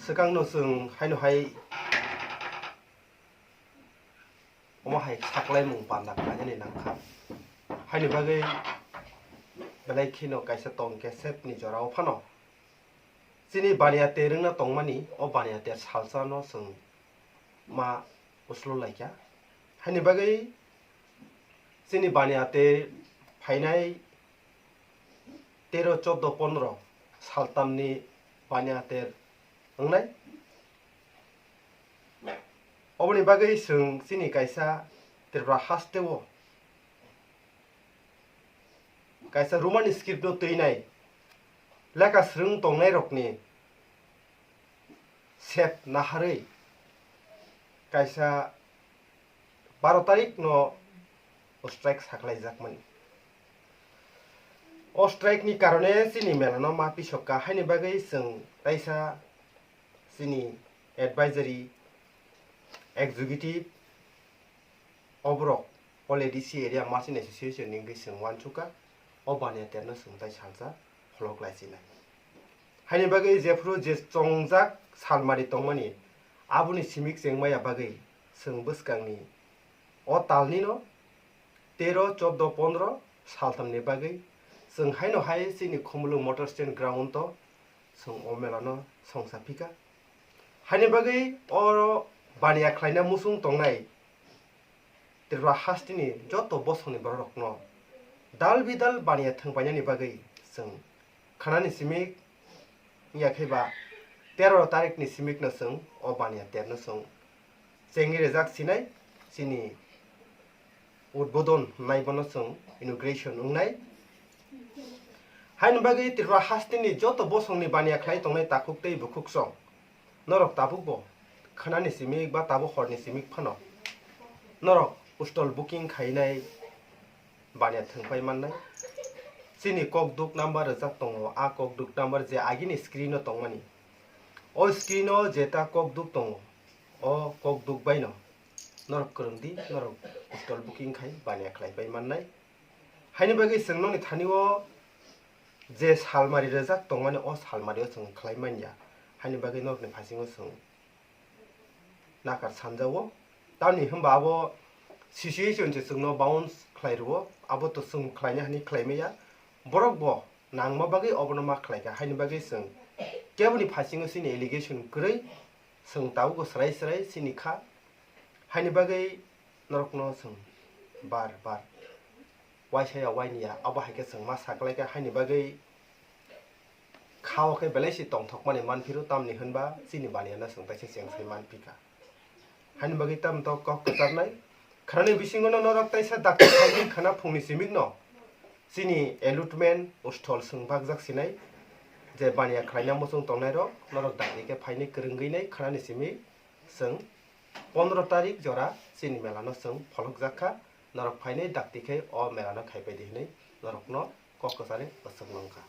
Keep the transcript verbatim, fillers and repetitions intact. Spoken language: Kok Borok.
Swkangno chwng haino hai omo hai saklaimung panda khlainani nangkha. Haini bagwi belai kheno kaisa tong kesepni jorao phano chini baniya ter wngna tongmani, o baniya ter salsano chwng ma uslo laikha. Haini bagwi chini baniya ter phainai tero, choddo, pondro saltamni baniya ter wngnai. Oboni bagwi chwng chini kaisa Tripura hasteo kaisa Roman script no twinai lekha swrwng tongnairokni sep naharwi kaisa baro tarik no strike sakhlaijakmani. O strike ni karone chini mela no ma pisokka, haini bagwi chwng taisa chini advisory, executive, oborok already si area merchant association ni wngwi chwng uansukha, o baniya terno chwng tai salsa pholok lai sinai. Haini bagwi jephuru je chongjak salmari tongmani, aboni simik chengmaya bagwi chwng bwskangni o talnino tero, choddo, pondro saltamni bagwi chwng haino hai chini Khumulwng motor stand ground o chwng o melano songsa phika. Haini bagwi oro baniya khlaina muchung tongnai Tripura hasteni joto bosongni bororokno dal bidal baniya thwngpainani bagwi chwng khanani simik wngya khe ba tero tarikni simikno chwng o baniya terno chwng chengwi rwjak sinai chini udbodon hwnai bono chwng inauguration wngnai. Haini bagwi Tripura hasteni joto bosongni baniya khlai tongnai takhuk tei bukhuk song norok tabukbo khanani simik ba tabuk horni simik phano norok stall booking khainai baniya thwngpai mannai. Chini kokduk number rwjak tongo, a kokduk number je agini screen o tongmani. O screen o jeta kokduk tongo, o kokduk baino norok kwrwng di, norok stall booking khai baniya khlaipai mannai. Haini bagwi chwng nokni thani o je salmari rwjak tongmani, o salmari o chwng khlai manya. Haini bagwi norokni phasingo chwng nakar sanjao. Tamni hwnba abo situation se chwngno bounce khlai rwo, abo to chwng khlaina hwnwi khlai maya. Borok bo nangma bagwi obono ma khlai kha, haini bagwi chwng keboni phasingo chini allegation kwrwi, chwng tabukbo swrai swrai chini kha, haini bagwi norokno chwng bar bar waisa ya waini ya, abo hai khe chwng ma sa klai kha, haini bagwi kha o khe belai se tongthokmani man phiro, tamni hwnba chini baniya no chwng taisa chengsai man phi kha. Haini bagwi tam tok kok kwcharnai. Khanani bisingo no norok taisa dakti khaini khana phungni simik no chini allotment stall chwng bakjak sinai, je baniya khlaina muchung tongnai rok norok dakti khe phainai kwrwngwi nai khanani simik chwng pondro tarik jora chini mela no chwng pholokjak kha, norok phainai dakti khe o mela no khaipai di hinwi norok no kok kwcharwi bwswk nung kha.